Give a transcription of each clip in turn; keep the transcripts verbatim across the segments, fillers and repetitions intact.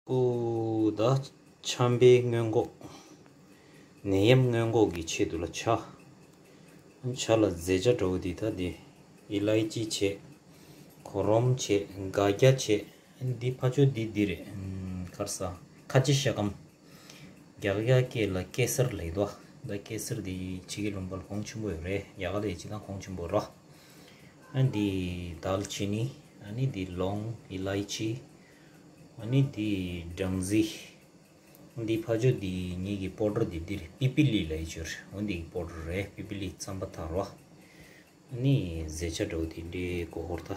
ཨོ་ད་ཆམ་པའི་སྔོན་འགོག་ནད་ཡམས་སྔོན་འགོག་གི་ཆེད་དུ་ལ་ཇ། ཇ་ལ་ཟས་ཇ་འདྲ་བོ་འདི་ད་འདི། ཨི་ལའི་ཅི་བྱས། གོ་རོམ་བྱས། སྒ་སྐྱ་བྱས། འདི་ཕ་ཆོས་འདི་འདི་རེད། ཨམ། གར་ས། ཁ་ཆེ་ཤ་སྐམ། རྒྱ་གར་སྐད་ལ་ཀེ་སར་ལབ་འདུག་ད་ཀེ་སར་འདི་ཕྱི་གི་ལུང་པ་ལ་གོང་ཆེན་པོ་ཡོད་རེད། རྒྱ་གར་ལ་ཡི་ཅི་དང་གོང་ཆེན་པོ་རོ། ཨ་འདི་དཱལ་ཅི་ནི། ཨ་ནི་འདི་ལོང་། ཨི་ལའི་ཅི། ཨ་ནི་འདི་སྦྲང་རྩི། འདི་ཕ་ཆོས་འདི་ངེད་ཀྱི་པོ་ཌར་འདི་འདི་རེད། པི་པི་ལི་ལབ་ཡི་ཅོར། འོ་འདི་པོ་ཌར་རེད། པི་པི་ལི་རྩམ་པ་ཐར་བ། ཨ་ནི་ཟས་ཇ་འདྲ་བོ་དེ་འདྲའི་མགོ་སྐོར་ད།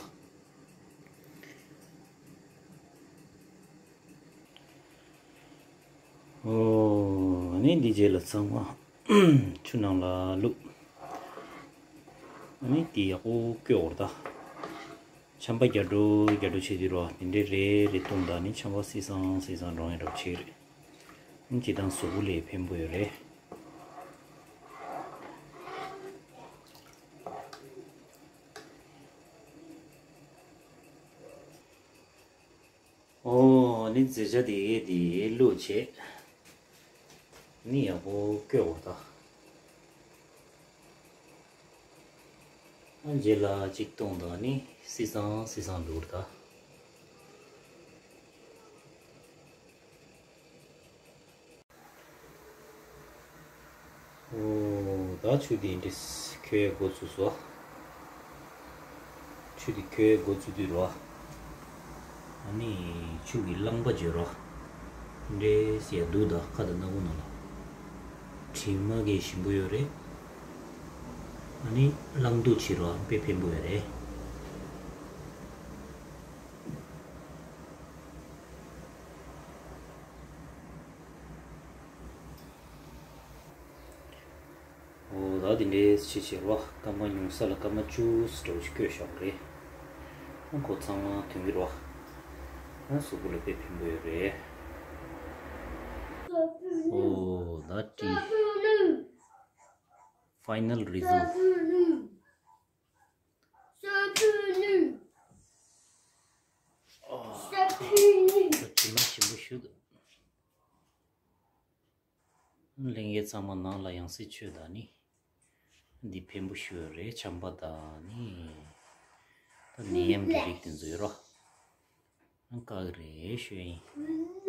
ཨོ། ཨ་ནི་འདི་རྗེས་ལ་ཚང་མ་ཆུ་ནང་ལ་བླུགས། ཨ་ནི་འདི་ཡག་པོ་བསྐོལ་བར་ད། ཆམ་པ་རྒྱ་སྒྲོ་རྒྱ་སྒྲོ་བྱེད་དུས་རོ། དེ་འདྲའི་རེ་རེ་བཏུང་ད་ནི་ཆམ་པ་སིལ་སང་སིལ་སང་འགྲོ་ཡི་འདྲ་བོ་བྱེད་རེད། ཨ་ནི་ཅི་དང་གཟུགས་པོ་ལ་ཕན་པོ་ཡོད་རེད། ཨོ། ནི་ཟས་ཇ་དེ་གས་དེ་བླུགས་བྱས། ནི་ཡག་པོ་བསྐོལ་བར་ད། ཨ་རྗེས་ལ་གཅིག་བཏུང་དང་ནི་སིལ་སང་སིལ་སང་བླུགས་ད། ཨོ། ད་ཆུ་དེ་འདྲས་ཁོལ་ཡ་འགོ་ཚུགས་སོ། ཆུ་དེ་ཁོལ་ཡ་འགོ་ཚུགས་དུས་རོ། ཨ་ནི་ཆུ་གི་རླངས་པ་བརྗོད་རོ། འདྲས་ཡ་འདུག་ད་ཁ་དང་སྣ་ཁུང་ནང་ལ། དྲི་མ་གི་ཞིམ་པོ་ཡོད་རེད། ཨ་ནི་རླངས་འདུག་བྱེད་རོ། དཔེ་ཕན་པོ་ཡོད་རེད། ཨོ། ད་དེ་འདྲའི་ཕྱི་ཕྱིར་བ་སྐར་མ་ཉུང་ས་ལ་སྐར་མ་བཅུ་ཙམ་ཞིག་བསྐོལ་བཞག་རེད། ཨ་ཁོ་ཚང་མ་ཐོན་གྱི་རེད་བ། ཨ་གཟུགས་པོ་ལ་དཔེ་ཕན་པོ་ཡོད་རེད། ཨོ། ད་ཏི། Final result. ཨོ། ད་དྲི་མ་ཞིམ་པོ་ཞིག་འདུག་ལྷན་རྒྱས་ཚང་མ་ནང་ལ་ཡང་སྲིད་མཆོད་ད་ནི། འདི་ཕན་པོ་ཞུ་ཡོད་རེད། ཆམ་པ་ད་ནི། ད་ནད་ཡམས་ཀྱི་རིགས་དེ་ཚོ་ཡོད་རོ། ཨང་ཀ་གི་རེད་ཞུ་ཡིན།